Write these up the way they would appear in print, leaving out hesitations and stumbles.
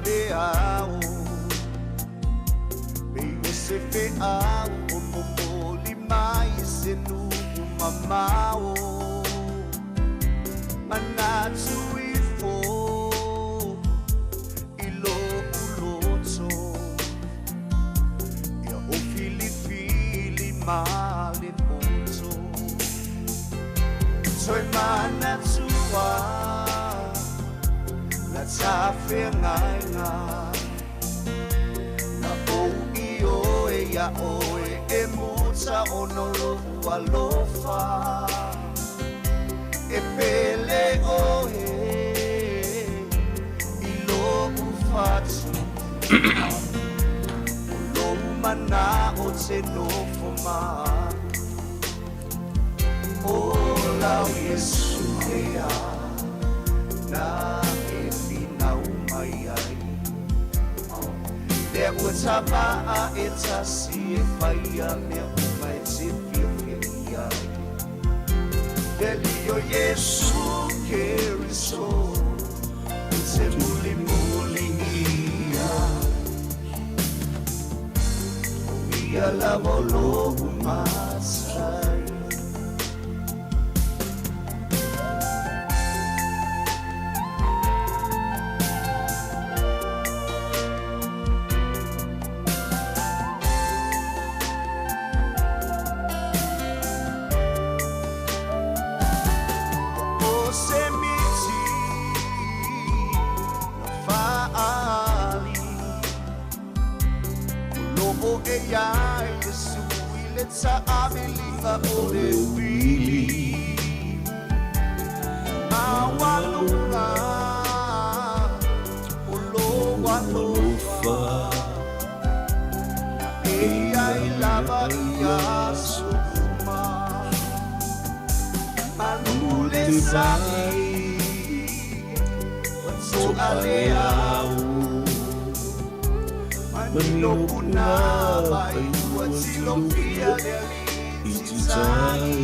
feao Pei o se feau o momoli mai se nuu mamao Manatu ifo i lo'u loto Ia o filifili ma le poto Toe manatua la tafeagaiga Na ou ioe iā oe e muta ona o lo'u alofa E pele oe i lo'u fatu O lou mana'o te nofo ma O lau Iesu ea na e finau mai ai Lea ua tava'a e tasi e faia mea uma e te fiafia i ai Le Alii o Iesu Keriso ou te mulimuli ia O ia lava o lo'u matai. O se miti na fa'aali O lo'o e iā Iesu i le taamiliga o le uili Maualuga o lou alofa Na e i ai lava i aso uma Malu le tai Ua to'a le au Manino puna mai Ua tilofia le alii titai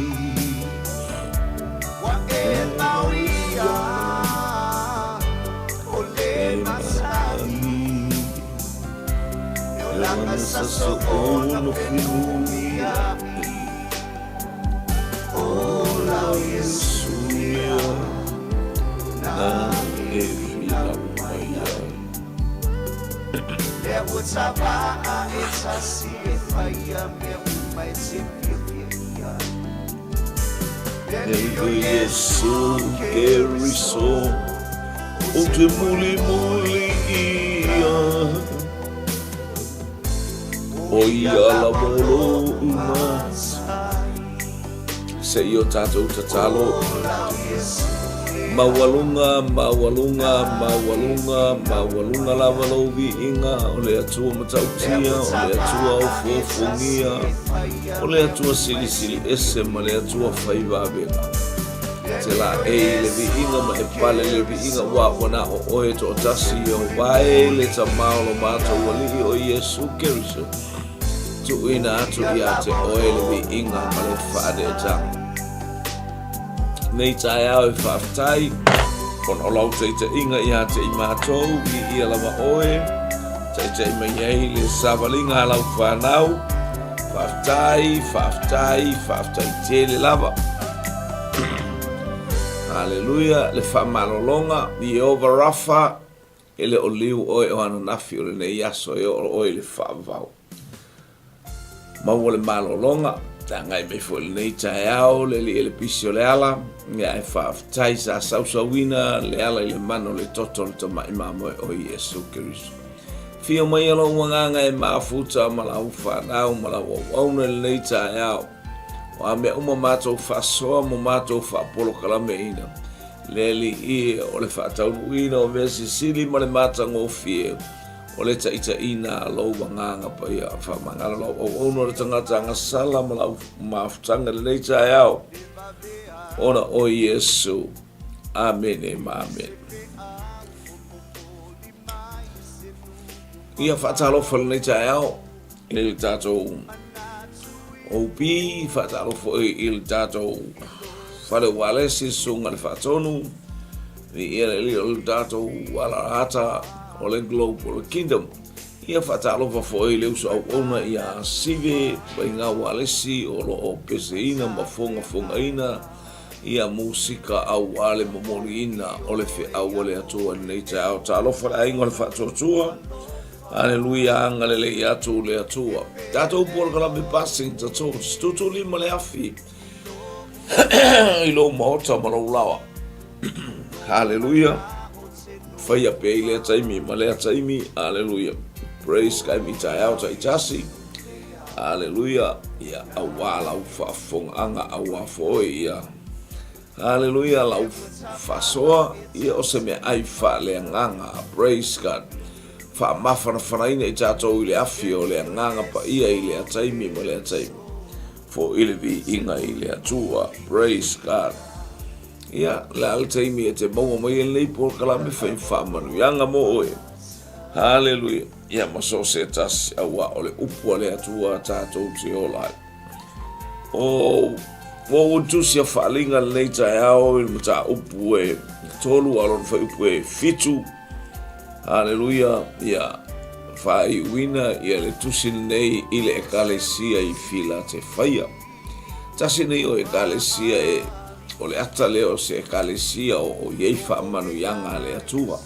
Ua e mauia O le masani E olaga sa soona fenumiai O lau Iesu ia Na e finau mai ai Lea ua tava'a e tasi e faia mea uma e te fiafia i ai Le Alii o Iesu Keriso Ou te mulimuli ia O ia lava o lou matai. Se i o tatou tatalo. Maualuga, maualuga, maualuga, maualuga lava lou viiga, o le Atua matautia, o le Atua ofuofugia, o le Atua silisili ese ma le Atua fai vavega. Te laei i le viiga ma e pale i le viiga, ua ua na o oe e toatasi, Ieova e, le Tama o lo matou Alii o Iesu Keriso, tuuina atu ia te oe le viiga ma le faaneetaga. Nei taeao e faafetai ona o lau taitaiga ia te i matou, viia lava oe, taitai mai ai le savaliga a lau whanau. Faafetai, faafetai, faafetai tele lava. Haleluia, le faamalologa, Ieova Rafa, e le o liu oe o ananafi o lenei aso e oo oe i le faavavau. Maua le malologa, te agai mai foi i lenei taeao, le alii e le pisi o le ala, ia e faafetai sa sausauina le ala i le mana o le toto o le tamai mamoe o Iesu Keriso. Fio mai e lou agaga e mafuta ma lau fanau ma lau auauna i lenei taeao. O a mea uma matou faasoa ma matou faapolokalameina, le Alii o le faataunuuina o mea sisili ma le matagofie o le taitaiina a lou Agaga Paia. Faamagalo lau auauna o le tagata agasala ma lau mafutaga i lenei taeao, ona o Iesu. Amene ma amene. Ia faatalofa lenei taeao i le tatou OP, faatalofa foi i le tatou fale o Alesi, susuga le Faatonu, i ia le alii o le tatou alaata o le Global Kingdom. Ia faatalofa foi i le uso auauna ia Sive Paigā Ualesi o lo o peseina ma fogafogaina ia musika auā le momoliina o le feau a le Atua i lenei taeao. Talofa le aiga o le Faatuatua. Aleluia, agalelei atu le Atua. Tatou polokalame Passing the Torch, tutulima le afi i lou maota ma lou laoa. Haleluia. Faia pea i lea taimi ma lea taimi. Haleluia. Praise God i taeao taitasi. Haleluia. Ia auā lau faafofogaaga auā foi ia. Haleluia lau faasoa ia o se meaai faaleagaga. Praise God. Faamafanafanaina i tatou i le afi o le agaga paia i lea taimi ma lea taimi. Foi le viiga i le Atua. Praise God. Ia, le a le taimi e te maua mai ai lenei polokalame fai faamanuiaga mo oe. Haleluia. Ia, ma so o se tasi, auā o le upu a le Atua tatou te ola ai. O, ua ua tusi a faaaliga lenei taeao i le mataupu e tolu a lona fuaiupu e fitu. Haleluia. Ia, faaiuina ia le tusi lenei i le Ekalesia i Filatefaia. Tasi nei o Ekalesia e, o le ata lea o se Ekalesia o o i ai faamanuiaga a le Atua.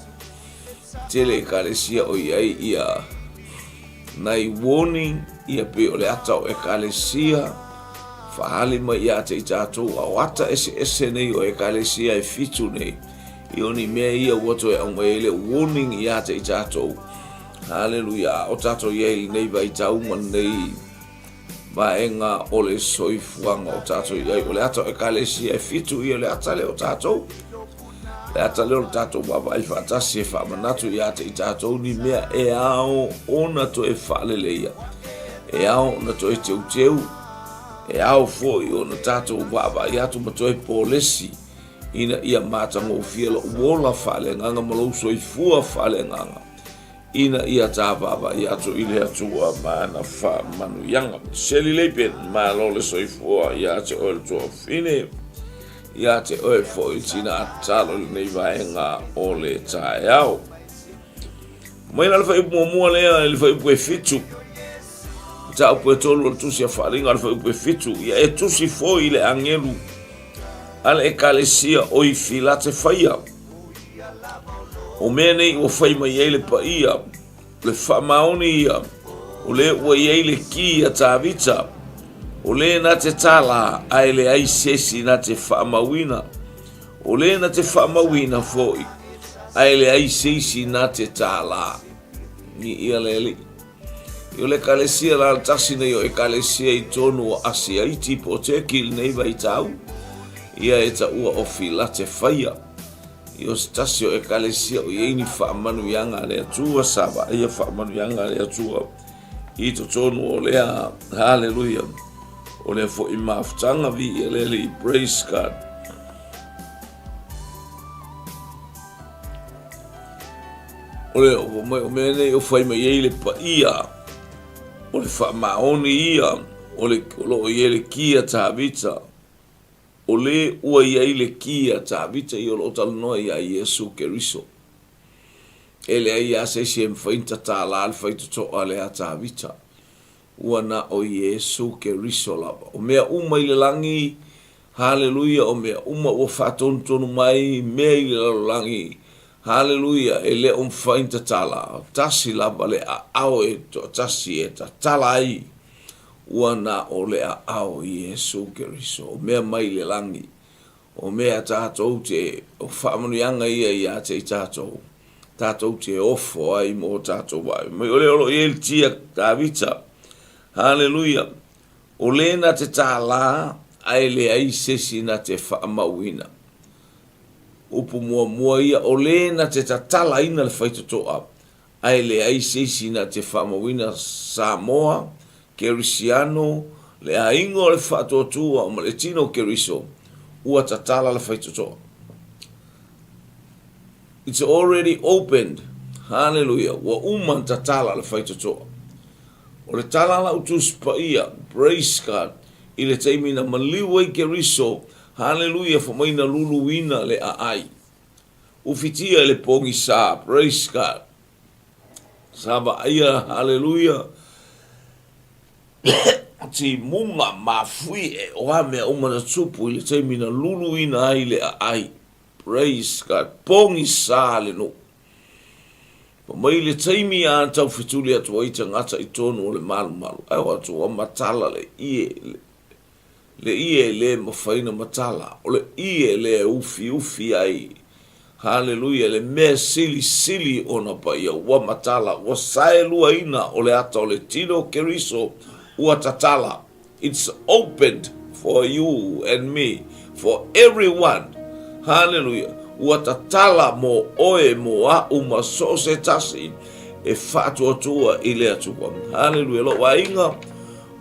Tele Ekalesia o i ai ia nai warning, ia pei o le ata o Ekalesia, faaali mai ia te i tatou, a o ata eseese nei o Ekalesia e fitu nei, i o ni mea ia ua toe aumai ai le warning ia te i tatou. Haleluia, a o tatou i ai i lenei vaitau ma lenei vaega o le soifuaga o tatou i ai. O le ata o Ekalesia e fitu ia, o le ata lea o tatou. Le ata lea o le tatou vaavaai faatasi e faamanatu ia te i tatou ni mea e ao ona toe faaleleia, e ao ona toe teuteu, e ao foi ona tatou vaavaai atu ma toe polesi ina ia matagofie lou ola faaleagaga ma lou soifua faaleagaga. Ina ia ta vaavaai atu i le Atua ma ana faamanuiaga. Seli Leipen, malo le soifua ia te oe le tuafafine, ia te oe foi le tina talo i lenei vaega o le taeao. Mai la le fuaiupu muamua lea i le fuaiupu e fitu, mataupu e tolu o le tusi a Faaaliga o le fuaiupu e fitu, ia e tusi foi i le agelu a le ekalesia o i Filatefaia. O mea nei ua fai mai ai le paia, o le faamaoni ia, o le ua i ai le ki a Tavita, o le na te tālā, a e leai se isi na te faamauina, o le na te faamauina foi, a e leai se isi na te tālā. Ni ia le Alii. I o le Ekalesia la le tasi nei o Ekalesia i tonu o Asia iti po o Turkey i lenei vaitau, ia e taua o Filatefaia. I o se tasi o Ekalesia o i ai ni faamanuiaga a le Atua, sa vaaia faamanuiaga a le Atua i totonu o lea, haleluia, o lea foi mafutaga, viia le Alii, praise God. O le ua mai o mea nei o fai mai ai le paia, o le faamaoni ia, o le o lo o i ai le ki a Tavita, o le ua i ai le ki a Tavita ia o lo o talanoa iā Iesu Keriso. E leai lava se isi e mafai ona tatala le faitotoa lea a Tavita. Ua na o Iesu Keriso lava. O mea uma i le lagi, haleluia, o mea uma ua faatonutonu mai, mea i le lalolagi, haleluia, e le o mafai ona tatala, tasi lava le aao e toatasi e tatala ai, ua na o le aao o Iesu Keriso, o mea mai le lagi, o mea tatou te, o faamanuiaga ia ia te i tatou, tatou te ofo ai mo tatou vaai mai. O lea o lo o i ai le tia Tavita, haleluia, o le na te tālā ae leai se isi na te faamauina. Upu muamua ia, o le na te tatalaina le faitotoa ae leai se isi na te faamauina Samoa, Kerisiano, le aiga o le faatuatua ma le tino o Keriso, ua tatala le faitotoa. It's already opened. Haleluia. Ua uma ona tatala le faitotoa. O le tala a lau Tusi Paia, praise God, i le taimi na maliu ai Keriso, haleluia, fai mai na luluina le aai. Ufitia i le pogisa, praise God. Sa vaaia, haleluia, timuga, mafuie, o a mea uma na tupu i le taimi na luluina ai le aai. Praise God. Pogisa le nuu. Fa mai le taimi a taufetuli atu ai tagata i tonu o le malumalu, ae o atu ua matala le ie, le ie e le mafai na matala, o le ie lea e ufiufi ai. Haleluia, le mea silisili ona paia, ua matala, ua saeluaina o le ata o le tino Keriso ua tatala. It's opened for you and me, for everyone. Haleluia, ua tatala mo oe, mo a'u ma so o se tasi e faatuatua i le Atua. Haleluia, lou aiga,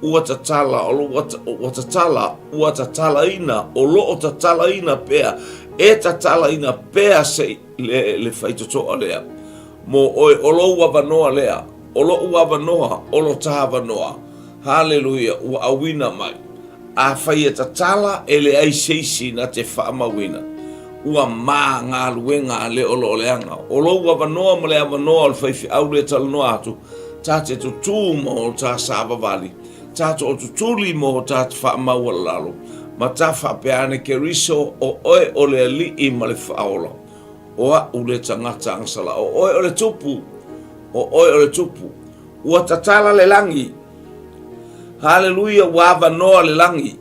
ua tatala, o lo, ua tatala, ua tatalaina, o lo o tatalaina pea, e tatalaina pea se le, le faitotoa lea. Mo oe, o lou avanoa lea, o lo'u avanoa, o lo ta avanoa. Haleluia, ua auina mai. Afai e tatala, e leai se isi na te faamauina. Ua ma galuega a le o lo o leaga. O lou avanoa ma le avanoa o le faifeau le talanoa atu, ta te tutū ma o ta savavali, ta tootutuli ma o ta faamaualalalo, ma ta faapea ane Keriso, o oe o le Alii ma le Faaola. O a'u le tagata agasala. O oe o le Tupu. O oe o le Tupu. Ua tatala le lagi. Haleluia, ua avanoa le lagi.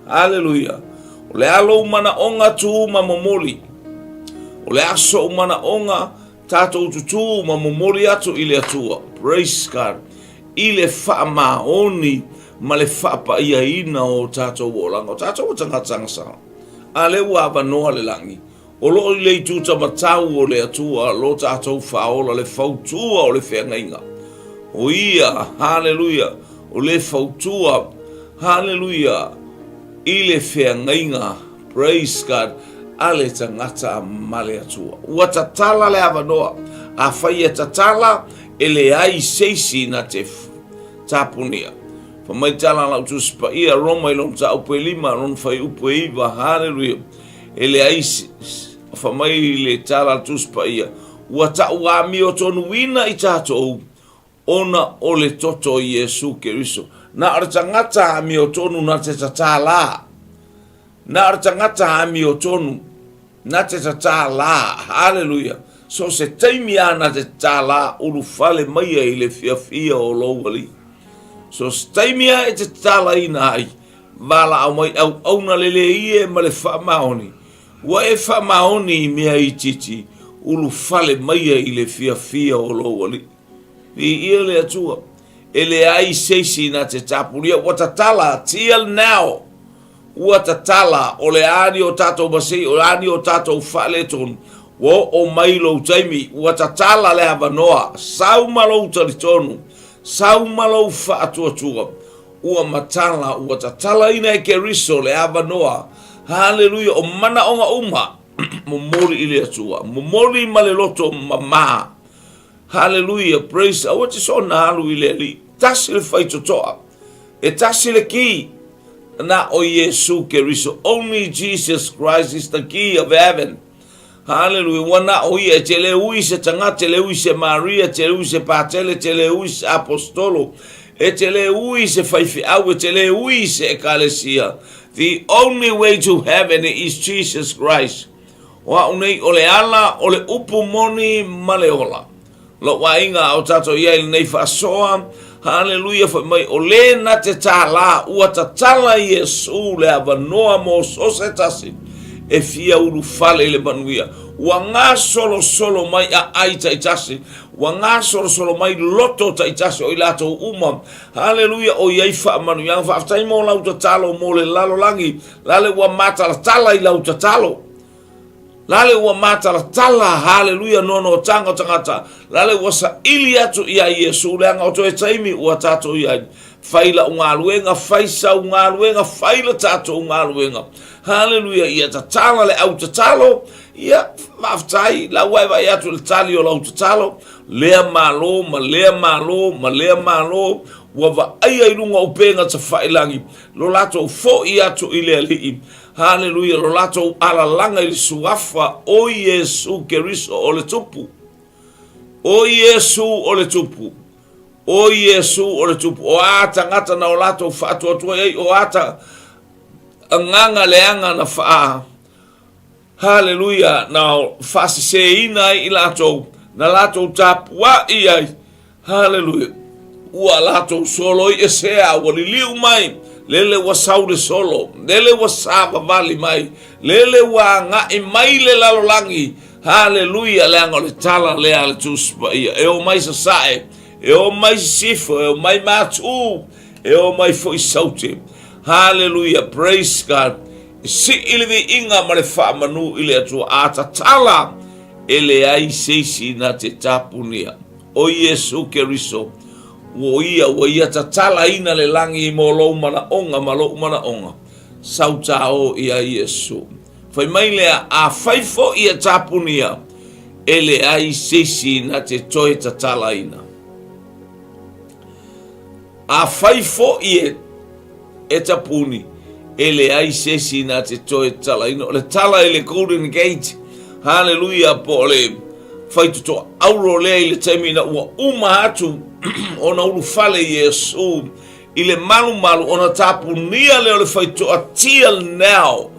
Haleluia. O le a lou manaoga tū ma momoli. O le a so'u manaoga tatou tutū ma momoli atu i le Atua. Praise God. I le faamaoni ma le faapaiaina o tatou olaga. O tatou o tagata agasala. A lea ua avanoa le lagi. O lo o i le itu tamatau o le Atua lo tatou faaola le fautua o le feagaiga. O ia, haleluia, o le fautua, haleluia, i le feagaiga, praise God, a le tagata ma le Atua. Ua tatala le avanoa. Afai e tatala, e leai se isi na te tapunia. Fa mai tala lau Tusi Paia, Roma i lona mataupu e lima, lona fuaiupu e iva, haleluia. E leai fa mai le tala a le Tusi Paia, ua ta'u amiotonuina i tatou ona o le toto o Iesu Keriso. Na o le tagata amiotonu na te tatā lā. Na o le tagata amiotonu na te tatā lā. Haleluia! So se taimi a na te tatā lā, ulufale mai ai i le fiafia o lou Alii. So se taimi a e te tatalaina ai, Valaau mai auauna lelei e ma le faamaoni, ua e faamaoni i mea itiiti, ulufale maia i le fiafia o lou Alii. Viia le Atua, e leai se isi na te tapunia, ua tatala, till now, ua tatala, o le a ni o tatou masei, o le a ni o tatou faaletonu, ua oo mai lou taimi, ua tatala le avanoa, sau ma lou talitonu, sau ma lou faatuatua, Ua matala, ua tatalaina e Keriso le avanoa. Haleluia, o manaoga uma, momoli i le Atua. Momoli ma le loto mamā. Haleluia, praise, aua te soona alu i le Alii. Tasi le faitotoa, e tasi le ki, na o Iesu Keriso. Only Jesus Christ is the key of heaven. Haleluia, ua na o ia, e te le ui se tagata, te le ui se Maria, te le ui se Patele, te le ui se Apostolo, e te le ui se faifeau, e te le ui se ekalesia. The only way to heaven is Jesus Christ. O a'u nei o le ala, o le upu moni ma le ola. Lou aiga a o tatou i ai i lenei faasoa, haleluia, fai mai, o le na te tālā, ua tatala Iesu le avanoa mo so se tasi e fia ulufale i le manuia. Ua gasolosolo mai aai taitasi, ua gasolosolo mai loto taitasi o i latou uma, haleluia, o i ai faamanuiaga. Faafetai mo lau tatalo mo le lalolagi, lale ua matalatala i lau tatalo. Lale ua matalatala, haleluia, noanoatanga o tagata, lale ua saili atu ia Iesu, leaga o toe taimi ua tatou i ai. Fai la'u galuega, fai sau galuega, fai le tatou galuega. Haleluia, ia tatala le au tatalo, ia, faafetai, la ua e vaai atu i le tali o lau tatalo, lea malo, ma lea malo, ma lea malo, ua vaaia i luga o upega tafailangi, lo latou fo'i atu i le Alii. Haleluia, lo latou alalaga i le Suafa o Iesu Keriso o le Tupu. O Iesu o le Tupu, o Iesu o le Tupu, o a tagata na o latou faatuatua i ai, o a ta agaga leaga na faa, haleluia, na faaseseina ai i latou, na latou tapuai ai, Haleluia. Ua latou solo i esea, ua liliu mai, lele ua sau le solo, lele ua savavali mai, lele ua agai mai le lalolagi. Haleluia, leaga o le tala lea a le Tusi Paia. E o mai sasae, e o mai sisifo, e o mai matū, e o mai foi saute. Haleluia, praise God. E sii le viiga ma le faamanu i le Atua. A tatala, e leai se isi na te tapunia. O Iesu Keriso, ua Ia, ua Ia tatalaina le lagi mo lou manaoga ma lou manaoga. Sau tāō ia Iesu. Fai mai lea, afai foi e tapunia, e leai se isi na te toe tatalaina. Afai foi e e tapuni, e leai se isi na te toe talaina. O le tala i le Golden Gate, haleluia, po o le faitotoa auro lea i le taimi ina ua uma atu ona ulufale Iesu i le malumalu ona tapunia lea o le faitotoa till now.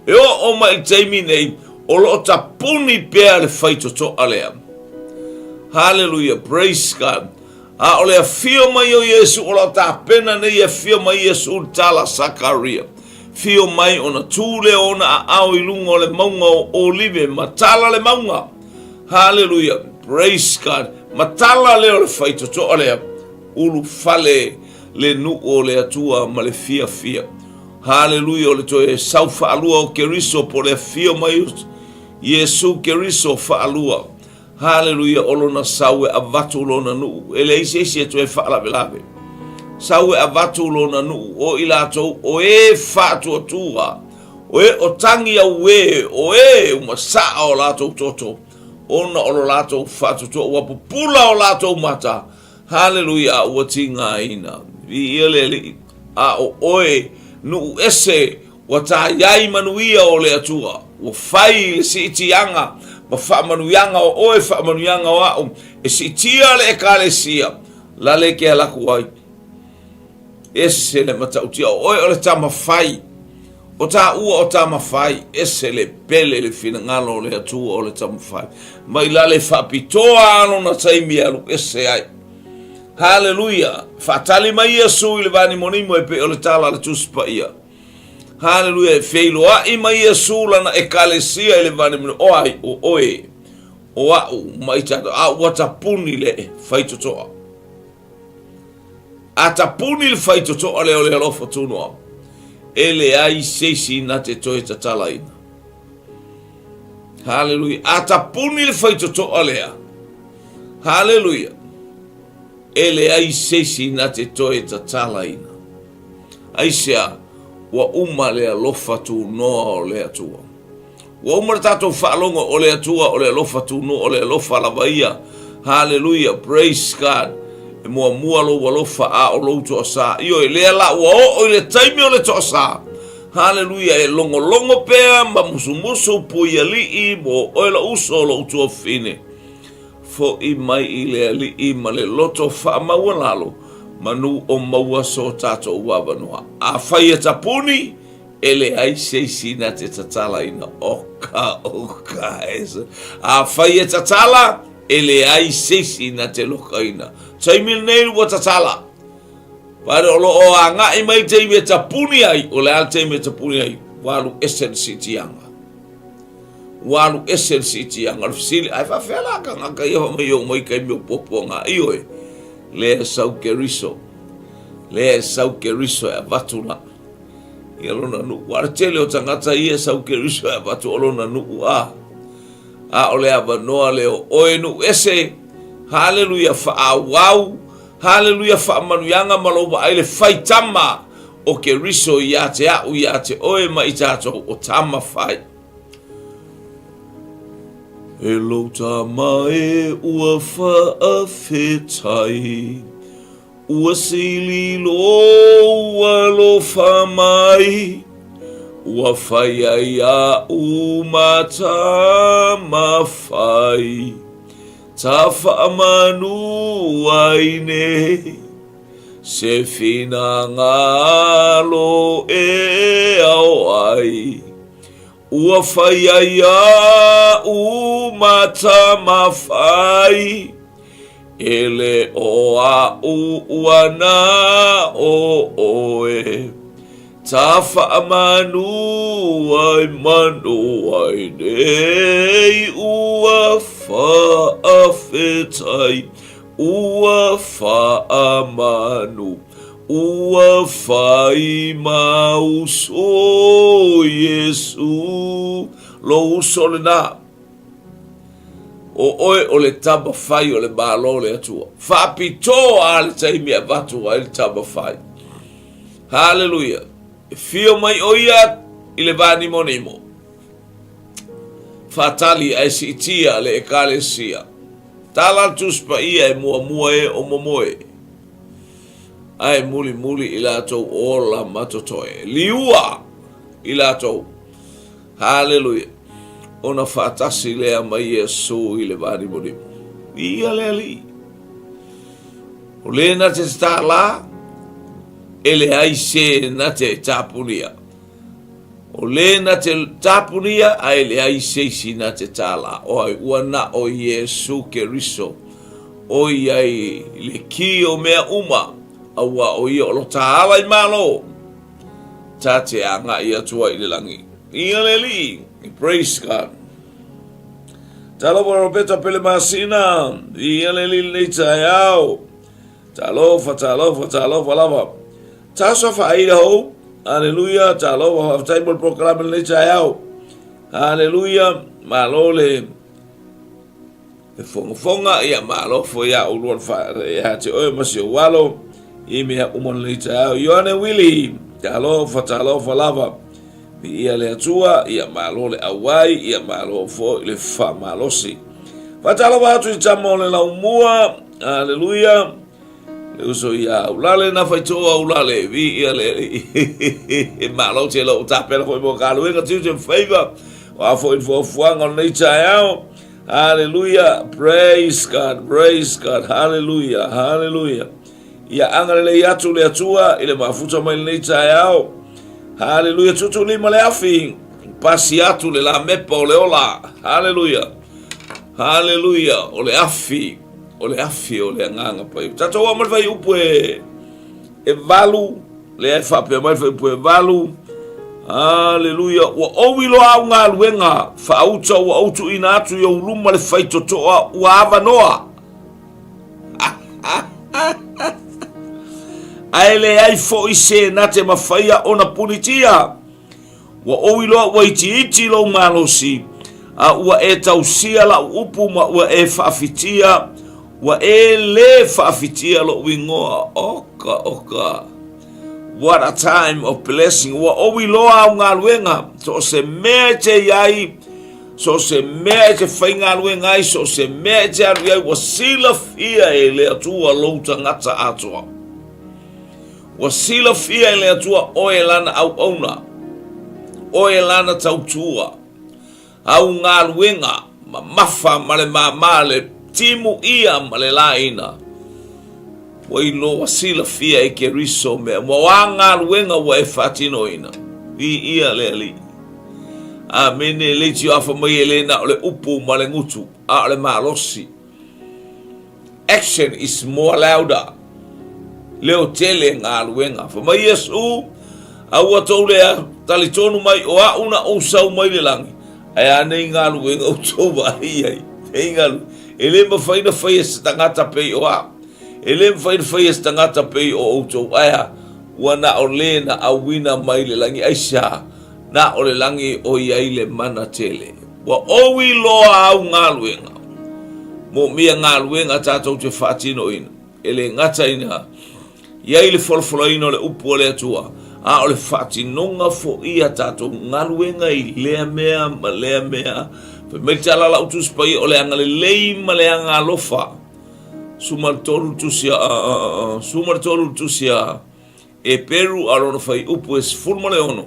E oo mai i le taimi nei, o lo o tapuni pea le faitotoa lea. Haleluia, praise God. A o le afio mai o Iesu, o lo o tapena nei e afio mai Iesu i le tala Sakaria. Fio mai ona tū lea o ona aao i luga o le mauga o Olive, matala le mauga. Haleluia, praise God. Matala lea o le faitotoa lea, ulufale le nuu o le Atua ma le fiafia. Haleluia, o le toe sau faalua o Keriso po o le afio mai o Iesu Keriso faalua. Haleluia, o lona sau e avatu lona nuu, e leai se isi e toe faalavelave. Sau e avatu lona nuu, o i latou o e faatuatua, o e o tagi auē, o e ua masaa o latou toto, ona o lo latou faatuatua, ua pupula o latou mata. Haleluia, a ua tigaina. Viia le Alii, a o oe, nuu ese, Ua taiai manuia o le Atua, ua fai le siitiaga ma faamanuiaga o oe faamanuiaga o a'u, e siitia le Ekalesia, lale ke alaku ai. Ese le matautia o oe o le tama fai, o tāua o tama fai, ese le pele le finagalo o le Atua o le tama fai. Mai lale faapitoa a lona taimi e alu ese ai. Haleluia! Faatali mai Iesu i le vanimonimo e pei o le tala a le Tusi Paia. Haleluia! E feiloai mai Iesu lana Ekalesia i le vanimonimo. O ai? O oe, o a'u, ma i tatou. A ua tapuni le faitotoa. A tapuni le faitotoa lea o le alofa tunoa, e leai se isi na te toe tatalaina. Haleluia. A tapuni le faitotoa lea. Haleluia. E leai se isi na te toe tatalaina. Aisea, ua uma le alofa tunoa o le Atua. Ua uma le tatou faalogo o le Atua o le alofa tunoa, o le alofa lava ia. Haleluia, praise God. E muamua lou alofa a o lou toasā. Ioe, lea la ua oo i le taimi o le toasā. Haleluia, e logologo pea ma musumusu pui alii mo oe lou uso lou tuafafine. Foʻi mai i le Alii ma le loto faamaualalo, manu o maua so tatou avanoa. Afai e tapuni, e leai se isi na te tatalaina. Oka, oka, esa. Afai e tatala, e leai se isi na te lokaina. Taimi lenei ua tatala. Pare o lo o agai mai taimi e tapuni ai, o le a le taimi e tapuni ai, ua alu ese le siitiaga. Ua alu ese le siitiaga. O le fesili, ae faafefea la tagata ia fai mai o mai taimi o puapuaga ioe, lea e sau Keriso, lea e sau Keriso e avatu la ia lona nuu. Ua le tele o tagata ia e sau Keriso e avatu o lona nuu a. A o le avanoa lea o oe nuu ese, haleluia, faaauau, haleluia, faamanuiaga ma lou vaai le faitama o Keriso ia te a'u, ia te oe ma i tatou o tama fai. E lou tama e ua faafetai, ua sili lou alofa mai, ua fai ai a'u ma tama fai. Tafaamanu ai nei se finagalo e ao ai Ua fai ai aʻu ma Tamafai E le o aʻu ua na o ʻoe Tafaamanu ai manu ai nei Ua faafetai Ua faamanu Ua fai ma uso Iesu Lou uso lena O oe o le tama fai o le Malo o le Atua. Faapitoa a le taimi e avatu ai le tama fai. Haleluia. E fio mai o ia i le vānimonimo. Faatali ae siitia le Ekalesia. Tala le Tusi Paia e muamua e o momoe. Ae mulimuli i latou ola ma totoe. Liua i latou. Haleluia. Ona faatasi lea ma Iesu i le vānimonimo. Viia le Alii. O le na te tālā, e leai se na te tāpunia. O le na te tāpunia, a e leai se isi na te tālā. O ai, ua na o Iesu Keriso, o iai le ki o mea uma, a ua o ia o lo tāala i malo. Ta te agai atu ai i le lagi. Ia le Alii. Praise God. Talofa Roberta Pele Masina. Ia le Alii lenei taeao. Talofa, talofa, talofa lava. Taso faaida hou. Aleluia. Talofa, faafetai mo le polokalame lenei taeao. Aleluia. Malo le E fogafoga, ia malo foi ia oulua le fa, ia te oe ma si ou alo, i mea uma lenei taeao. Ioane Wili, talofa, talofa lava. Viia le Atua, ia malo le auai, ia malo foi le faamalosi. Faatalofa atu i tama o le laumua, aleluia. Le uso ia Aulale na faitoa Aulale, viia le Alii. Malo te lou tapena foi mo galuega tiute ma faiva, o a foi le fuafuaga o lenei taeao. Hallelujah, praise God, praise God, hallelujah, hallelujah. Ia agalelei atu le Atua i le mafuta mai lenei taeao. Hallelujah, tuutuulima le afi, pasi atu le lamepa o le ola. Hallelujah, hallelujah, o le afi, o le afi o le agaga paia. Tatou oo mai le fuaiupu e, e valu, lea e faapea mai le fuaiupu e valu, Aleluia, ua ou iloa au galuega faauta ua ou tuuina atu i ou luma le faitotoa ua avanoa. Ae leai foi se na te mafaia ona punitia. Ua ou iloa ua itiiti lou malosi, a ua e tausia lau upu ma ua e faafitia, ua e lē faafitia lou igoa. Oka, oka. What a time of blessing. Ua ou iloa au galuega, so o se mea e te iai, so o se mea e te faigaluega ai, so o se mea e te alu iai, ua silafia e le Atua lou tagata atoa. Ua silafia e le Atua oe lana auauna, oe lana tautua, au galuega mamafa ma le māmā, le timu ʻia ma le lāina. Ua iloa silafia e Keriso mea uma, o a galuega ua e faatinoina. Viia le Alii. Amene. E leitioa mai e le na o le upu ma le gutu, a o le malosi. Action is more louder. Leo tele galuega. Fai mai Iesu, Aua tou lea talitonu mai o a'u na ou sau mai le lagi, ae anei galuega outou vaai ai. Nei galuega. E le mafai na fai e se tagata pei o a'u. E le mafai na fai e se tagata pei o outou. Ae a? Ua na o le na auina mai le lagi. Aisea? Na o le lagi o i ai le mana tele. Ua ou iloa au galuega. Moomia galuega tatou te faatinoina. E le gata ina i ai le folafolaina o le upu a le Atua, a o le faatinoga foi a tatou galuega i lea mea ma lea mea. Fai mai le tala a lau Tusi Paia, o le agalelei ma le agaalofa. 13 le tusi a, 13 le tusi a Eperu a lona fuaiupu e 16.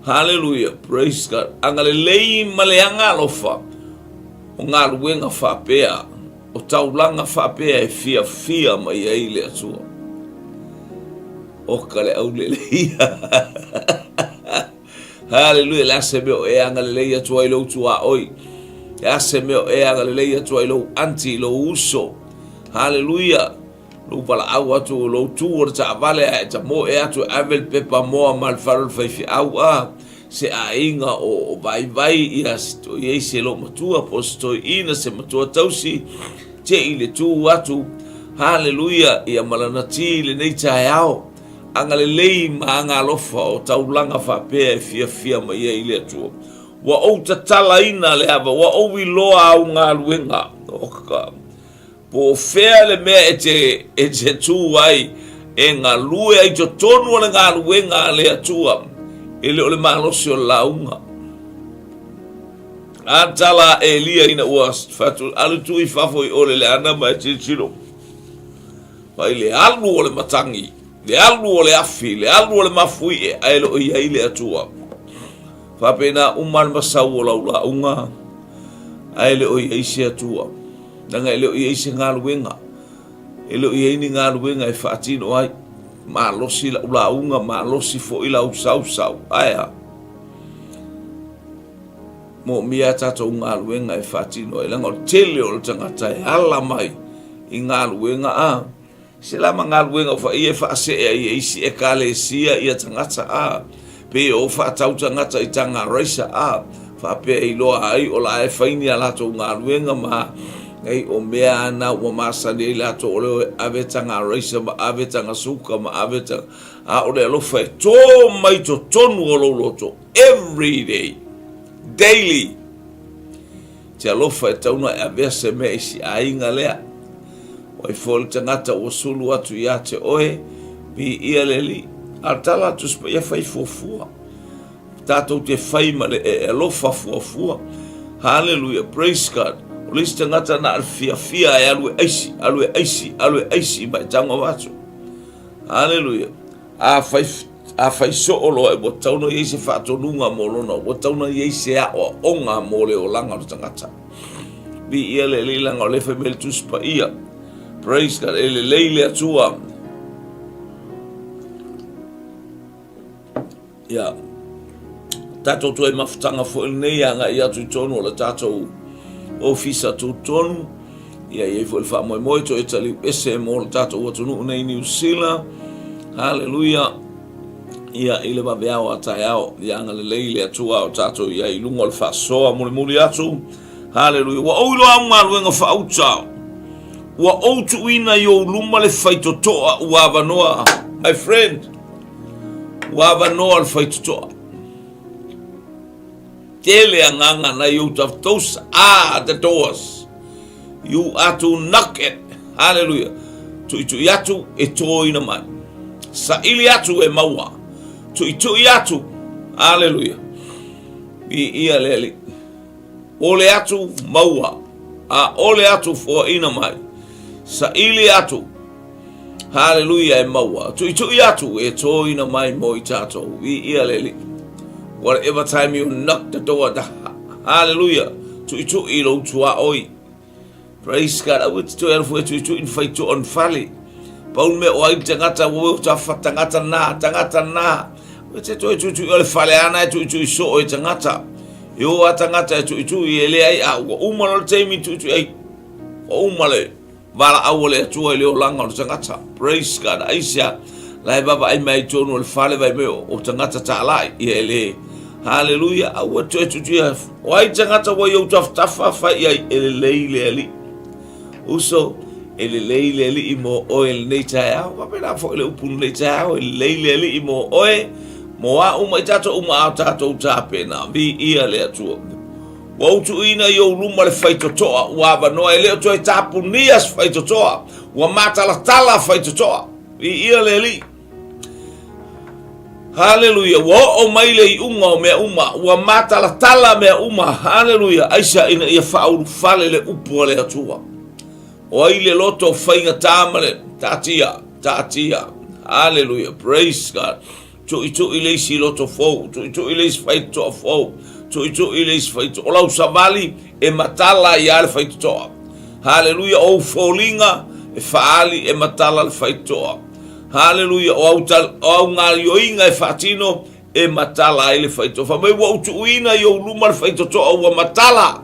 Haleluia, praise God. Agalelei ma le agaalofa o galuega faapea. O taulaga faapea e fiafia mai ai le Atua. Oka le auleleia. Haleluia, le a se mea o e agalelei atu ai lou tuaoi. Le a se mea o e agalelei atu ai lou aunty, lou uso. Haleluia. Lou valaau atu, lou tu o le taavale ae e tamoe atu e ave le pepa moa ma le fale o le faifeau a se aiga o vaivai ia i ai se loomatua po o se toeaina se matua tausi te i le tu atu. Haleluia, ia ma lana ti i lenei taeao. Agalelei ma agaalofa o taulaga faapea e fiafia mai ai le Atua. Ua ou tatalaina le ava, ua ou iloa au galuega. Oka. Po o fea le mea e te, e te tū ai, e galue ai totonu o le galuega a le Atua, e le o le malosi o le lauga. A tala a Elia ina ua fatu, alu tu i fafo i ole le ana ma e tilotilo. Mai le alu o le matagi, le alu o le afi, le alu o le mafuie, ae le o i ai le Atua. Faapena uma le masau o lau lauga, ae le o i ai se Atua. Leaga e le o i ai se galuega, e le o i ai ni galuega e faatino ai. Malosi lau lauga, malosi foi lau sausau. Ae a? Moomia a tatou galuega e faatino ai, leaga o le tele o le tagata e ala mai i galuega a. Se la ma galuega o faia e faasee ai e isi ekalesia ia tagata a, pei o faatau tagata i taga raisa a, faapea e iloa ai o la e fai ni a latou galuega ma ei o mea ana ua masani ai latou o le o e ave taga raisa ma ave taga suka ma ave taga a o le alofa e tō mai totonu o lou loto every day daily. Te alofa e tatau ona e avea se mea i si aiga lea. O ai foi le tagata ua sulu atu ia te oe, viia le Alii. A o le tala atu se paia fai fuafua. Tatou te fai ma le e alofa fuafua. Hallelujah, praise God. O le isi tagata na o le fiafia e alu e aisi, alu e aisi, alu e aisi ma e tago atu. Hallelujah. A fai, a fai soo loa, ua tatau ona i ai se faatonuga mo lona, ua tatau ona i ai se aoaoga mo le olaga o le tagata. Viia le Alii leaga o lea e fai mai le Tusi Paia. Praise God, e lelei le Atua. Ia, tatou toe mafutaga foi lenei agai atu i totonu o le tatou ofisa tutotonu. Ia, i ai foi le faamoemoe toe taliu ese mo le tatou atunuu nei Niu Sila. Haleluia. Ia, i le vaveao a taeao, ia agalelei le Atua o tatou i ai i luga o le faasoa mulimuli atu. Haleluia. Ua ou iloa au galuega faauta. Ua ou tuuina i ou luma le faitotoa ua avanoa. My friend, Ua avanoa le faitotoa. Tele agaga nai ou taf. Those are the doors. You are to knock it. Hallelujah. Tuitui atu e tōina mai. Saili atu e maua. Tuitui atu. Hallelujah. I ia le Alii. Ole atu maua. A ole atu foaina mai. Saili atu. Haleluia e maua. Tuitui atu e tōina mai mo i tātou. Viia le Alii. Whatever time you knock the door, the, hallelujah, tuitui i lou tuaoi. Praise God. Aua te toe alu fua e tuitui ni whaitoa ni fale. Pau le mea o ai le tagata, ua weo ta tagata nā, tagata nā. Aua te toe tuitui o le fale ana e tuitui soo e tagata. E o a tagata e tuitui e le ai a ua uma loa le taimi tuitui ai. Ua uma le Valaau a le Atua i le olaga o le tagata. Praise God. Aisea, la e vaavaai mai i totonu o le fale vai mai o tagata talai. Ia e le. Haleluia. Aua toe tutuia. O ai tagata ua i ou tafatafa fai i ai e lelei le Alii. Uso, e lelei le Alii mo oe lenei taeao. Faapena foi le upu lenei taeao, e lelei le Alii mo oe, mo a'u ma i tatou uma a tatou tapena. Viia le Atua. Ua ou tuuina i ou luma le faitotoa, ua avanoa, e le o toe tapunia se faitotoa, ua matalatala faitotoa. Viia le Alii. Haleluia, ua oo mai le iuga o mea uma, ua matalatala mea uma. Haleluia, aisea ina ia faaulufale le upu a le Atua. O ai le loto faigata ma le taatia, taatia. Haleluia, praise God. Tuitui le isi loto fou, tuitui le isi faitotoa fou, tuitui le isi faitotoa. O lau savali e matala ai lava le faitotoa. Haleluia, o ou foliga e faaali e matala le faitotoa. Haleluia, o au, o au gaioiga e faatino e matala ai le faitotoa. Fai mai ua ou tuuina i ou luma le faitotoa ua matala.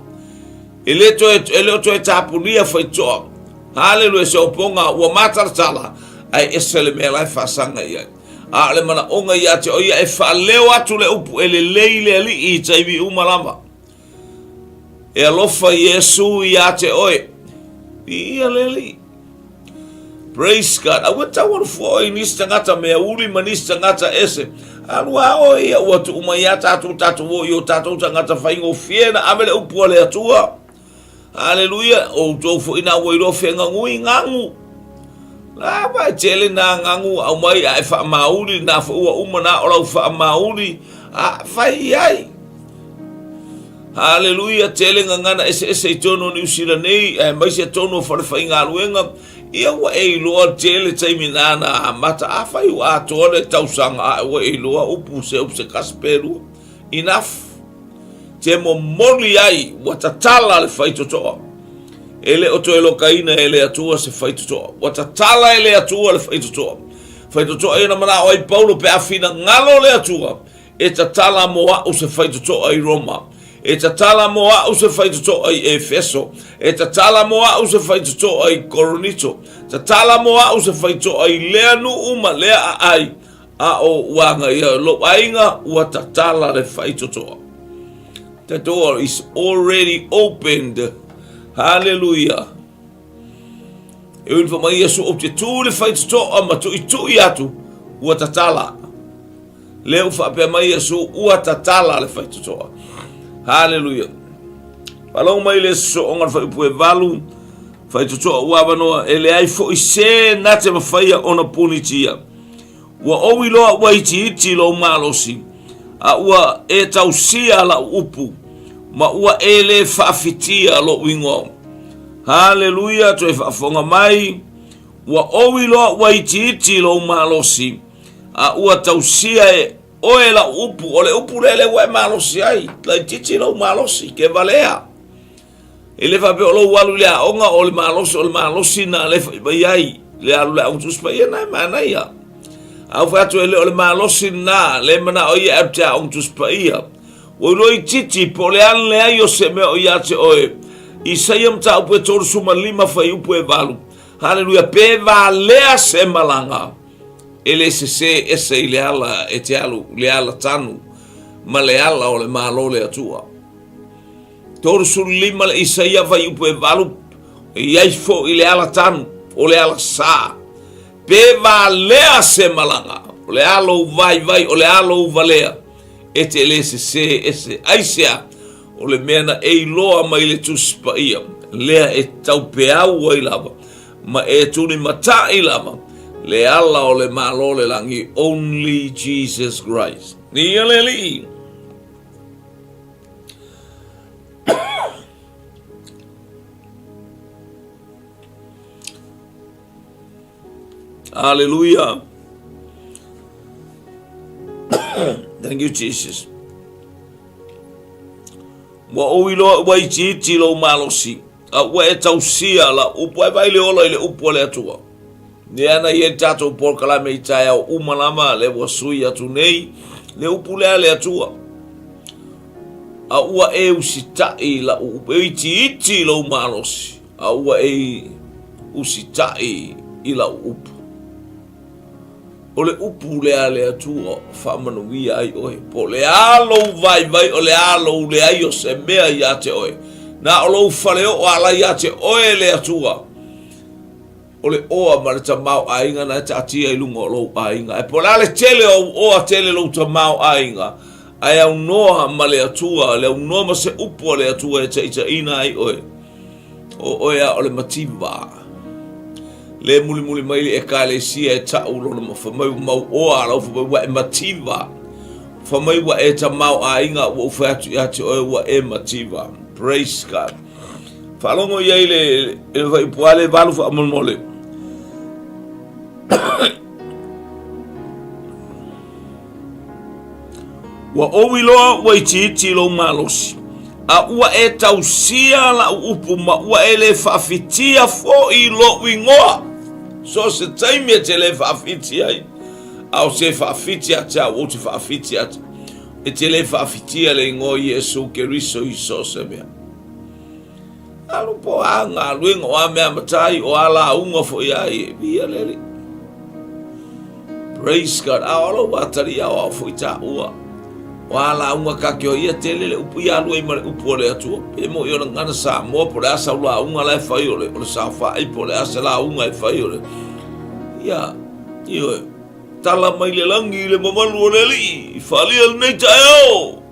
E le toe, e le o toe tapunia faitotoa. Haleluia, se opoga ua matalatala, ae ese le mea la e faasaga i ai. A o le manaoga ia te oe ia e faaleo atu le upu e lelei le Alii i taimi uma lava. E alofa Iesu ia te oe. Viia le Alii. Praise God. Aua tau alu fua oe i nisi tagata mea uli ma nisi tagata ese. Alu a oe ia ua tuu mai ia tatou tatou o i o tatou tagata faigofie na ave le upu a le Atua. Aleluia, o outou foi na ua iloa fegagui gagu. Lava e tele nā gagu ua aumai a e faamauli, nā foi ua uma nā o lau faamauli, a fai i ai. Haleluia, tele gagana eseese i tonu o Niu Sila nei, aemaise tonu o fale faigaluega, ia ua e iloa tele taimi nā na amata, afai ua atoa le tausaga a ua e iloa upu se upu se kasi pe lua. Enough. Te momoli ai ua tatala le faitotoa. E le o toe lokaina e le Atua se faitotoa. Ua tatala e le Atua le faitotoa. Faitotoa ia na manao ai Paulo pe a finagalo le Atua e tatala mo a'u se faitotoa i Roma. E tatala mo a'u se faitotoa i Efeso. E tatala mo a'u se faitotoa i Koronito. Tatala mo a'u se faitotoa i lea nuu ma lea aai. A o ua agaia lou aiga, ua tatala le faitotoa. The door is already opened. Hallelujah. E ui mai Iesu ou te tū le faitotoa ma tuitui atu, ua tatala. Lea ua faapea mai Iesu, ua tatala le faitotoa. Hallelujah. Faalogo mai le sooga le fuaiupu e valu, faitotoa ua avanoa, e leai foi se na te mafaia ona punitia. Ua ou iloa ua itiiti lou malosi, a ua e tausia lau upu, ma ua e lē faafitia lou igoa. Haleluia, toe faafofoga mai, ua ou iloa ua itiiti lou malosi, a ua tausia e oe lau upu. O le upu lea lea ua e malosi ai, laitiiti lou malosi, ke valea. E le faapea o lou alu i le aoga o le malosi, o le malosi na le fai mai ai le alu le aoga Tusi Paia na e manaia. A ou fai atu e le o le malosi na le manao ia e alu te aoga Tusi Paia. Ua iloa itiiti po o le a le leai o se mea o ia te oe. Isaia mataupu e 35 fuaiupu e 8. Haleluia, pe valea se malaga, e le sesē ese i le ala e te alu, le ala tanu ma le ala o le Malo le Atua. 35 le Isaia fuaiupu e 8, e i ai foi le ala tanu, o le ala sā. Pe valea se malaga, o le a lou vaivai, o le a lou valea, e te le sesē ese. Aisea? O le mea na e iloa mai le Tusi Paia, lea e taupeau ai lava, ma e tulimata'i lava, le ala o le Malo o le Lagi, only Jesus Christ. Ia le Alii! Hallelujah. Thank you, Jesus. Ua ou iloa ua itiiti lou malosi, a ua e tausia la upu, ai vai le ola i le upu a le Atua. Lea na i ai le tatou polokalame i taeao uma lava, le ua sui atu nei, le upu lea a le Atua. A ua e usitai i lau upu, e itiiti i lou malosi, a ua e usitai i lau upu. O le upu lea a le Atua faamanuia ai oe, po o le a lou vaivai, o le a lou leai o se mea ia te oe. Na o lou faleoo ala ia te oe le Atua. O le oa ma le tamaoaiga na e taatia i luga o lou aiga. Ae po o le a le tele o au oa, tele lou tamaoaiga, ae aunoa ma le Atua, le aunoa ma se upu a le Atua e taitaiina ai oe. O oe a o le mativa. Le mulimuli mai le ekalesia e ta'u lona ma fai mai ua mau oa lau fai mai ua e mativa. Fai mai ua e tamaoaiga ua ou fai atu ia te oe ua e mativa. Praise God. Faalogo i ai le le fuaiupu a le valu faamolemole. Ua ou iloa ua itiiti lou malosi, A ua e tausia lau upu ma ua e le faafitia foi lou igoa. So o se taimi e te le faafiti ai, a o se faafiti ia te au, ou te faafiti atu. E te le faafitia le igoa o Iesu Keriso i so o se mea. Alu po a galuega o a mea matai o a lauga foi ai, viia le Alii. Praise God. A o lou atali ia o au foi taua. O a lauga ka ke o ia tele le upu ia alu ai ma le upu o le Atua. Pe mo i o le gana Samoa po le a sau lauga la e fai o le, o le saofai po le a se lauga e fai o le. Ia, ioe, tala mai le lagi i le mamalu o le Alii, faalia lenei taeao.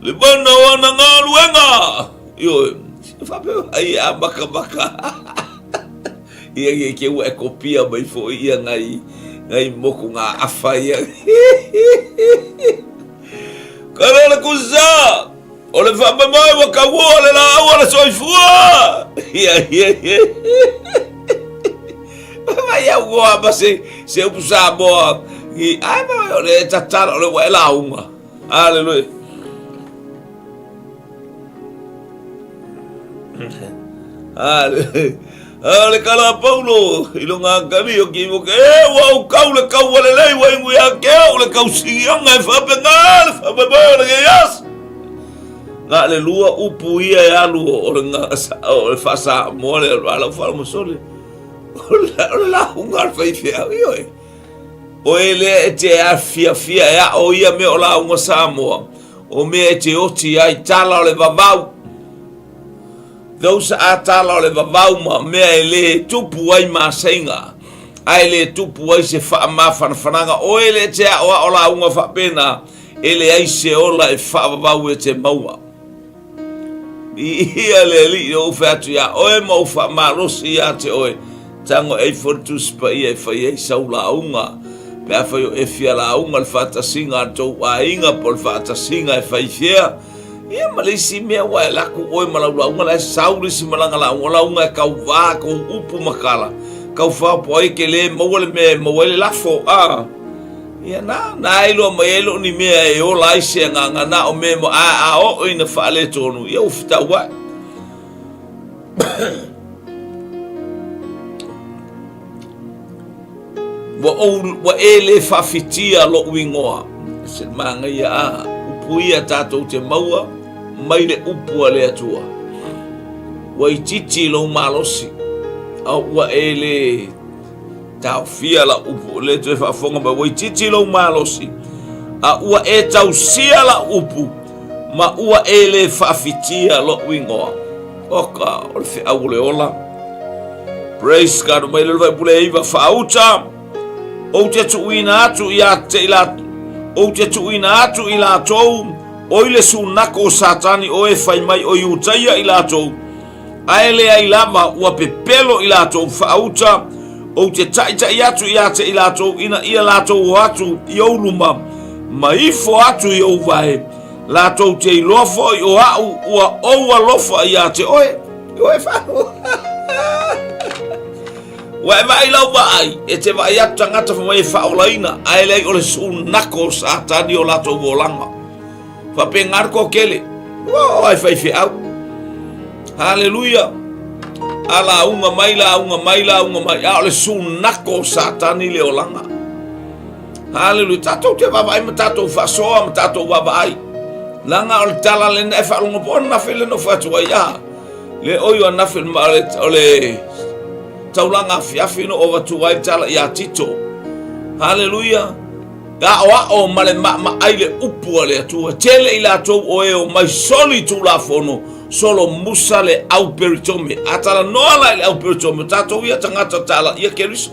Le mana o ana galuega. Ioe, faapea ai a makamaka. Ia ia ke ua e kopia mai foi ia ngai ngai moku ngā afa ia. Kare le kusa! O le whaamamae wa kauoa le laau a le soifua! Ia, ia, ia. Mai au goa ma se, se upu Samoa. I, ai mai o le tatala o le wa e launga. Aleluia. Aleluia. A le kala a Paulo i lo ngā kari o ki moke, e ua au kau le kau wale lei wa ingu ia ke au le kau singianga e whape ngā le whape mai o le ke ias. Ngā le lua upu ia e alu o le ngā o le whasa moa le ala whala masole. O le la hunga le whaiwhea, ioe. Oe lea e te fiafia e aʻo ia mea o lauga Samoa, o mea e te oti ai tala o le vavau. Those are tala o le vavau ma mea e le tupu ai maseiga, a e le tupu ai se faamafanafanaga. Oe lea e te aʻoaʻo lauga faapena, e leai se ola e faavavau e te maua. Viia le Alii o ou fai atu iā oe ma ou faamalosi iā te oe, tago e ai foi le Tusi Paia e fai ai sau lauga, pe afai o e fia lauga le faatasiga a le tou aiga po o le faatasiga e fai fea, ia ma le isi mea ua e laku oe ma lau lauga la e sau le isi malaga lauga, lauga e kauvā kou upu ma kala, kauwha po ai ke lē maua le mea e maua ai le lafo, a. Ia na, na e iloa mai ai lou ni mea e ola ai se agaga, na o mea mo a, a oo ina faaletonu, ia ua fetau ai. Ua ou, ua e le faafitia loʻu igoa. Se manaia a, upu ia tatou te maua mai le upu a le Atua. Ua itiiti lou malosi, a ua e le Taofia lau upu, le toe faafofoga mai, ua itiiti lou malosi, a ua e tausia lau upu, ma ua e le faafitia lou igoa. Oka, o le feau o le ola. Praise God, mai le vaipule e iva faauta, ou te tuuina atu ia te i la, ou te tuuina atu i latou, oi le sunako o Satani o e fai mai o Iutaia i latou, Ae leai lava, ua pepelo i latou faauta, ou te taʻitaʻi atu ia te i latou ina ia latou o atu i ou luma, ma ifo atu i ou vae, latou te iloa foi o aʻu ua ou alofa ia te oe. Oe whao. Ua e vaai lau vaai, e te vaai atu tagata fai mai e faaolaina, ae leai o le sunako o Satani o latou olaga. Faapena le toatele. Ua oo ai faifeau. Haleluia. A lauga mai, lauga mai, lauga mai. A o le sunako o Satani le olaga. Haleluia. Tatou te vaavaai ma tatou faasoa ma tatou vaavaai. Leaga o le tala lena e faalogo po o nafe le nofo atu ai a. Le oi o nafe ma o le taulaga afiafi no o avatu ai tala ia Tito. Haleluia. E aʻoaʻo ma le maʻamaʻai le upu a le Atua. Tele i latou o e omai soli tulafono, solo musa le au peritome. A talanoa la i le au peritome, o tatou ia tagata tala ia Keriso.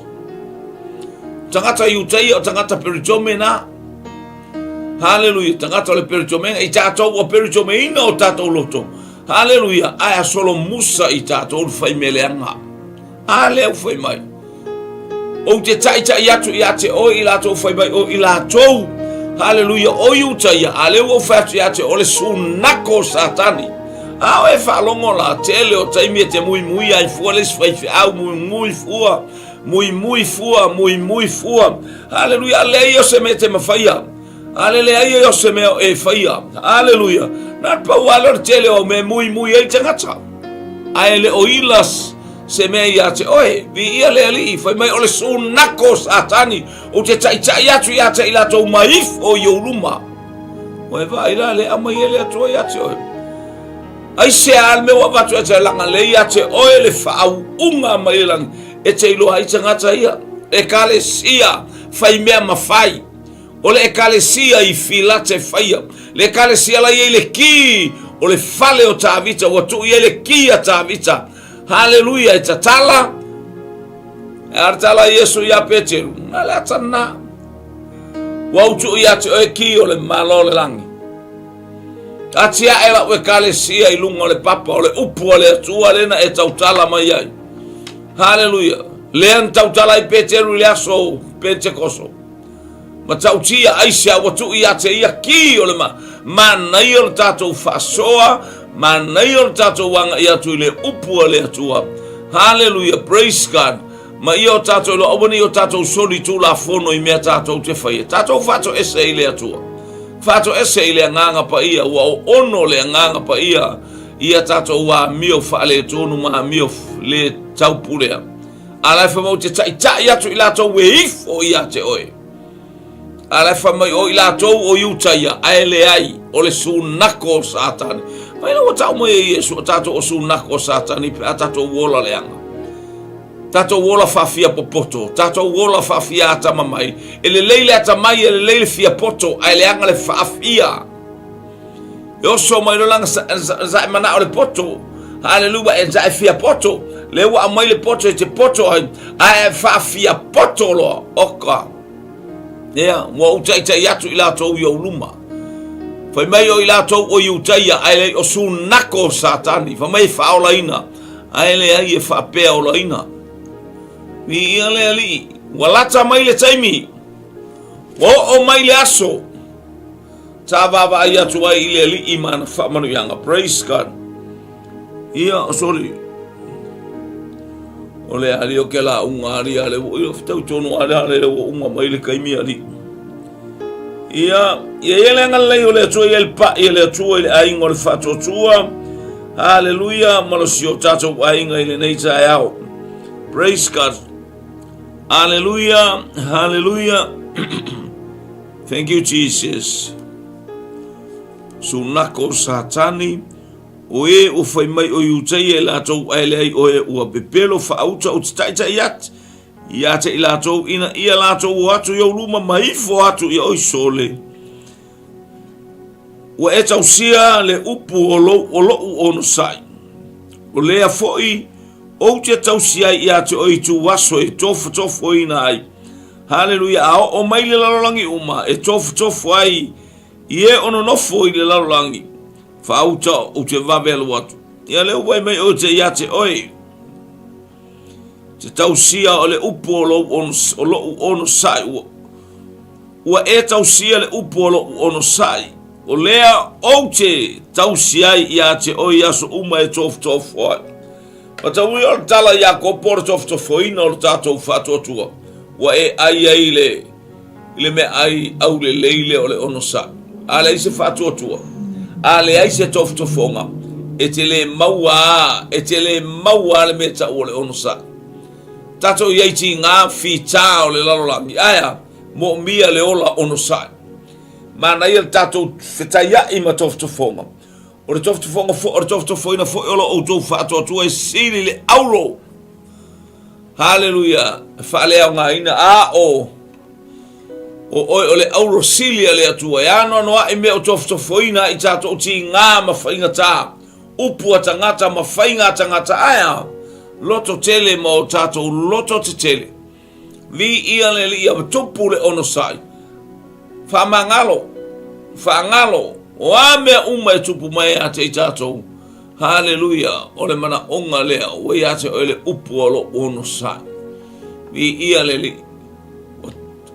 Tagata Iutaia o tagata peritome na. Haleluia, tagata o le peritomega, i tatou ua peritomeina o tatou loto. Haleluia, ae a solo musa i tatou le fai mea leaga. A lea ua fai mai. Ou te taʻitaʻi atu ia te oe i latou fai mai o i latou. Haleluia, o Iutaia, a lea ua ou fai atu ia te oe le sunako o Satani. A o e faalogo la, tele o taimi e te muimui ai fua le isi faifeau, muimui fua, muimui fua, muimui fua. Haleluia, a leai o se mea e te mafaia. A le leai ai o se mea o e faia. Aleluia. Na o le pau lava lea o le tele o au mea e muimui ai le tagata. Ae le o ila se mea ia te oe. Viia le Alii, fai mai o le sunako o Satani, ou te taitai atu ia te i latou ma ifo i ou luma. Ua e vaai la, le aumai ai le Atua ia te oe. Aisea le mea ua avatu ia te laga le ia te oe le faauuga mai le lagi, e te iloa ai tagata ia. Ekalesia fai mea ma fai. O le Ekalesia i Filatefaia, le Ekalesia la i ai le ki o le fale o Tavita, ua tuu i ai le ki a Tavita. Haleluia, e tatala. E a le tala a Iesu iā Peteru, na le ata na. Ua ou tuu ia te oe ki o le Malo o le lagi. Atiae lau Ekalesia i luga o le papa o le upu a le Atua lena e tautala mai ai. Haleluia. Lea na tautala ai Peteru i le aso o Pentekoso. Matautia aisea ua tuu ia te ia ki o le ma, manaia o le tatou faasoa, manaia o le tatou aga'i atu i le upu a le Atua. Haleluia, praise God. Ma ia o tatou iloa, aua ne i o tatou soli tulafono i mea tatou te faia. Tatou faatoese i le Atua. Faatoese i le Agaga Paia, ua oono le Agaga Paia ia tatou amio faaletonu ma amio le taupulea. A la e fai mai ou te taitai atu i latou e ifo ia te oe. A la e fai mai o i latou o Iutaia, ae leai, o le sunako o Satani. Mai la ua tau mai e Iesu o tatou o sunako o Satani pe a tatou ola leaga. Tatou ola faafia popoto, tatou ola faafia atamamai. E lelei le atamai, e lelei le fia poto, ae leaga le faafia. E oso mai loa lana sa e manao le poto. Haleluia, e sa e fia poto. Le ua aumai le poto e te poto ai, ae e faafia poto loa. Oka. Ia, ua ou taitai atu i latou i ou luma. Fai mai o i latou o Iutaia, ae leai o sunako o Satani. Fai mai e faaolaina, ae leai e faapea olaina. Viia le Alii, ua lata mai le taimi, ua oo mai le aso. Sa vaavaai atu ai i le Alii ma ana faamanuiaga. Praise God. Ia, o soli. O le ali o ke la unga ali ale wo ia fitau tonu ale ale le wo unga mai le kaimi ali. Ia, ia ia le agalelei o le Atua ia le pa'i a le Atua i le aiga o le faatuatua. Haleluia, ma lo si o tatou aiga i lenei taeao. Praise God. Haleluia, haleluia. Thank you Jesus. Sunako Satani, o e ua fai mai o Iutaia i latou ae leai oe ua pepelo faauta o te taitai at ia te i latou ina ia latou o atu i ou luma ma ifo atu ia oi sole. Ua e tausia le upu o lou o lo'u onosai. O lea foi ou te tausi ai ia te oe i tuaso e tofotofoina ai. Haleluia! A oo mai le lalolagi uma e tofotofo ai i e o nonofo i le lalolagi, faauta ou te vave alu atu. Ia lea ua mai oe te ia te oe. Te tausia o le upu o lou o lo'u onosai ua ua e tausia le upu o lo'u onosai. O lea ou te tausi ai ia te oe i aso uma e tofotofo ai. Mataulia o le tala ia Iakopo o le tofotofoina o le tatou faatuatua, ua e ai ai le, i le meaai aulelei lea o le onosai. A leai se faatuatua, a leai se tofotofoga, e te le maua a, e te le maua a le mea tau o le onosai. Tatou i ai tigā fitā o le lalolagi, ae a, moomia le ola onosai. Manaia le tatou fetaiai ma tofotofoga. O le tofotofoga foi, o le tofotofoina foi o lo outou faatuatua e sili le auro. Haleluia! E faaleaogaina a o o oe o le auro sili a le Atua. E anoanoaʻi mea o tofotofoina ai tatou tigā ma faigata, upu a tagata ma faiga a tagata, ae a loto tele ma o tatou loto tetele. Viia le Alii a tupu le onosai. Faamagalo, faagalo, o a mea uma e tupu mai ia te i tatou. Haleluia, o le manaoga lea, ua ia te oe le upu o lou onosai. Viia le Alii.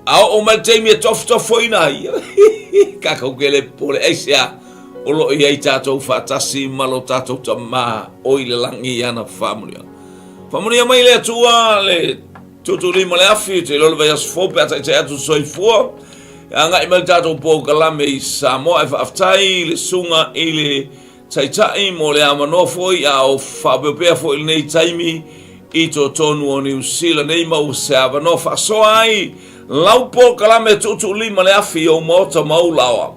A oo mai le taimi e tofotofoina ai, tatou ke le popole aisea o lo o i ai tatou faatasi ma lo tatou Tama o i le lagi i ana faamanuiaga. Faamanuia mai le Atua le tuutuulima le afi, te iloa le vaiaso fou pe a taitai atu soifua. E agai mai le tatou polokalame i Samoa e faafetai i le susuga i le Taitai mo le avanoa foi a o faaopeopea foi i lenei taimi i totonu o Niu Sila nei ma ua se avanoa faasoa ai lau polokalame e tuutuulima le afi i ou maota ma ou laoa.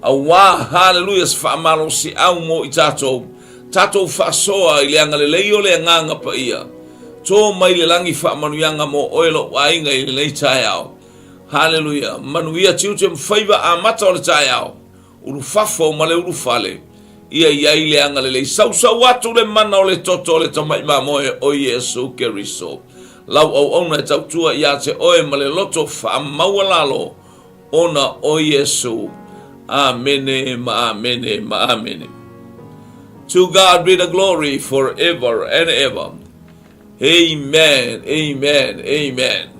Auā, haleluia, se faamalosiau mo i tatou, tatou faasoa i le agalelei o le Agaga Paia. Tō mai le lagi faamanuiaga mo oe lou aiga i lenei taeao. Haleluia, manuia tiute ma faiva amata o le taeao. Ulufafo ma le ulufale, ia i ai le agalelei. Sausau atu le mana o le toto o le Tamai Mamoe o Iesu Keriso. Lau auauna e tautua ia te oe ma le loto faamaualalo ona o Iesu. Amene ma amene ma amene. To God be the glory forever and ever. Amen, amen, amen.